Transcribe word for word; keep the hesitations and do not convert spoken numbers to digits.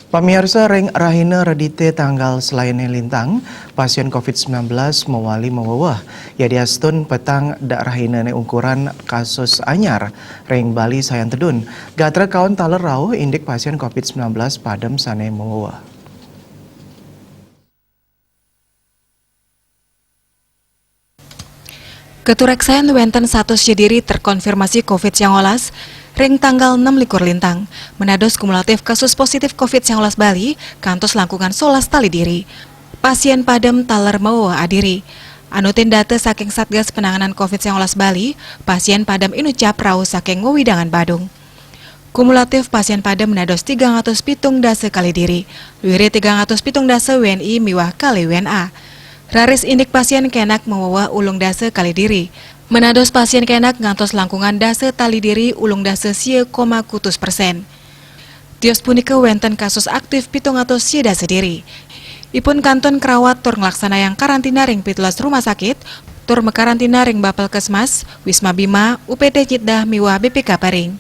Pamiarsa, ring rahina Redité tanggal selaéné lintang, pasién covid sembilan belas mawali maweweh. Yadiastun petang dak rahinané ungkuran kasus anyar ring Bali sayan tedun. Gatra kaon taler rauh indik pasién covid sembilan belas padem sané maweweh. Katureksain wénten satus sediri terkonfirmasi covid sembilan belas ring tanggal enam likur lintang. Menados kumulatif kasus positif covid sembilan belas Bali kantos langkungan solas tali diri. Pasién padem taler maweweh adiri. Anutin data saking Satgas Penanganan covid sembilan belas Bali, pasién padem inucap rauh saking wewidangan Badung. Kumulatif pasién padem menados tigang atus pitung dasa kali diri, luiré tigang atus pitung dasa W N I miwah kali W N A. Raris indik pasién kénak maweweh ulung dasa kali diri. Menados pasién kénak ngantos langkungan dasa tali diri ulung dasa sia koma kutus persén. Tios punika wénten kasus aktif pitung atus sia dasa diri. Ipun kantun krawat tur nglaksanayang karantina ring pitulas rumah sakit, tur makarantina ring Bapelkesmas, Wisma Bima, U P T Citdah miwah B P K Pering.